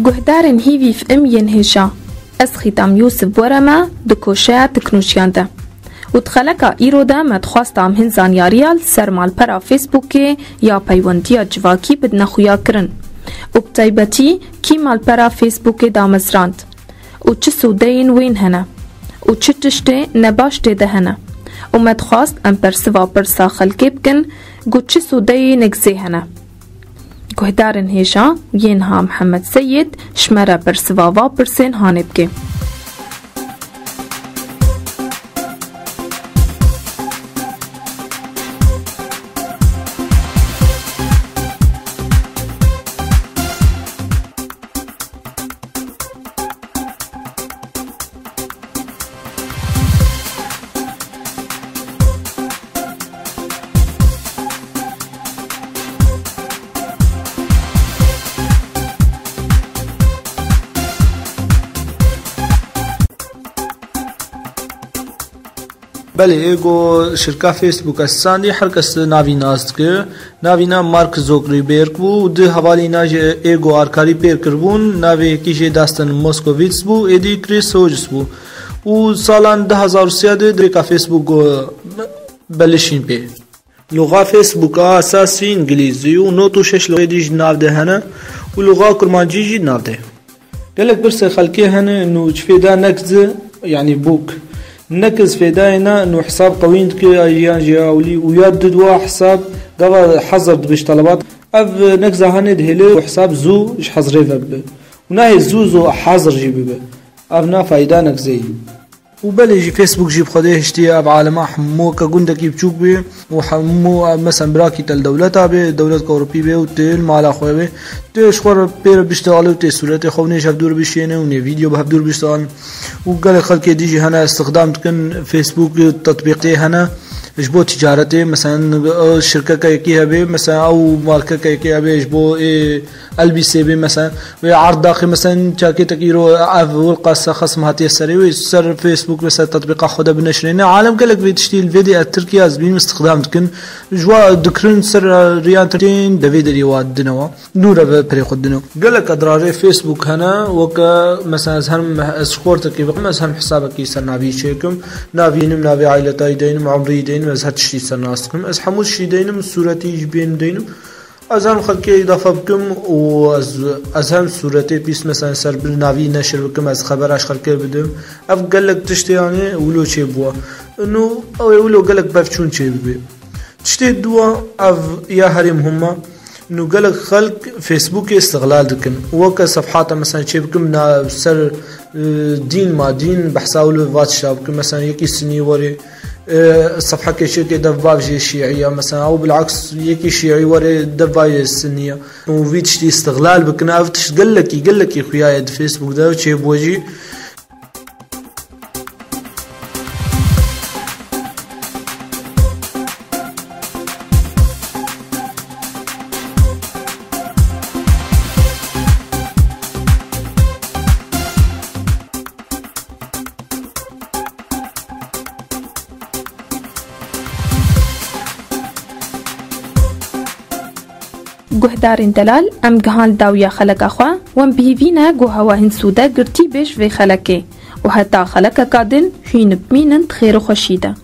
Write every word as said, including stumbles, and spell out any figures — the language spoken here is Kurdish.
Guhdarên hîvî F M yên hêja. Ez Xîtam Yûsif Boreme di koşeya teknolojiyan de. Û di xeleka îro de me dixwast em hin zanyariya li ser malpera Facebookê ya peywendiya civakî bidine xuyakirin. Û bi taybetî kî malpera Facebookê damezrand? Û çi sûdeyên wên hene? Û çi tiştê nebaş tê de hene? Û me dixwast em bersiva pirsa xelkê bikin ku çi sûdeyê negzê hene? Guhdarên hêja yên ha Mihemed Seyîd ji me re bersiva va pirsên hanê bike. Belê, ê ku şirka Facebook ez standî, her kes navî nas dike. Navîna Mark Zuckerberg bû û di hevalîna jî ê ku arkarî pêr kiribûn, navê yekî jê Dustin Moskovitz bû, êdî Chris Hodges bû. Û salan du hezar û sê de dirêka Facebook, e, belişîn pê. Loxa Facebook a esasî îngilîzî û nod û şeş loxê dî jî nav de hene û loxa kurmancî jî nav de. Gelek pirsê xelkê hene, nû çi fêda nek zi, yanî bûk. Nek iz fêdayê ne, nû hesab qewîn dike, yan jî ewlî û ya didwa hesab gava hazir dibe ji telebat. Ev nek zahanê dihêle û hesab zû ji hazirê ve bibe. Û nahê zû zû hazir jî bibe. Ev na fayda nek zeyî. Û belê jî Facebook jî bi Xwedê hiştiye ev alema hemû ke gundekî biçûk bê û hemû, e, mesela birakî te li dewleta bê, dewletka Ewropî bê û tê li mala xwe bê, tê ji xwe re pê re bişte alê û tê sûretê xwe û nê ji hevdû re bişêne û nê vîdeo bi hevdû re bişte alin. Û gelek xelkê dî jî hene, istixdam dikin Facebook, e, tetbîqê hene ji bo ticaretê, mesela, e, şirkeke yekî hebe, mesela ew markeke yekî hebe ji bo ê elbîsê bê, mesela, wê erd daxê, mesela, çakêtek îro ev wilqasa xesm hatiye serê, wê ser Facebook, mesela, tetbîqa xwe de bineşirêne. Alem gelek vê tiştî li vê dê ez Tirkiye ez bînim istixdam dikin. Ji wa dikirin ser riyan Tirkiyên devê derê wa dinewa. Nû re ve perê xwe dine. Gelek edrarê Facebook hene, weke, mesela, ez hem ez ji xortekî bikim, ez hem hesabekî ser navî çêkim. Navî deynim, navê aîletayî deynim, umrî deynim, ez her tiştî ser nas dikim. Ez hemû tiştî deynim, sûretî jî bên deynim. Ez hem xelkê îdafe bikim û ez, ez hem sûretê pîs, mesela, ser bin navî neşir bikim, ez xebera ji xelkê bidim. Ev gelek tiştê, yanî, wilo çêbûye. Nû ew ê wilo gelek pevçûn çêbibe. Tiştê dûa ev ya herî muhim e. Nû gelek xelk Facebookê îstixlal dikin. Weke sefhata, mesela, çêbikim na ser, e, dîn ma dîn, behsa wilo va tişta bikim. Mesela, yekî sinî were, e, sefhekê çêke dev bav jê şîî ye. Mesela, ew bilaks yekî şîî were dev va jê sinî ye. Û vî tiştî îstixlal bikin. Ev tişt gelekî, gelekî xuya ye di Facebook de çêbûye jî. Guhdarên delal, em gihan dawiya xeleka xwe, wan bihîvî ne ku hewa hin sûde girtî bê ji vê xelekê û heta xelekeka din hûn bimînin di xêr û xweşî de.